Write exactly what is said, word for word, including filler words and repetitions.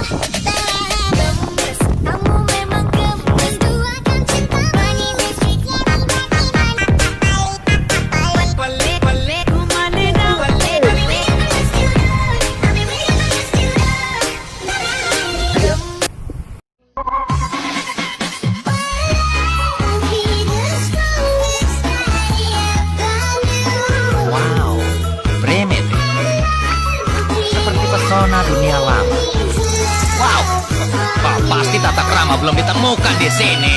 Wow, Bremen. Seperti pesona dunia lama. Wow, wah, pasti tata krama belum ditemukan di sini.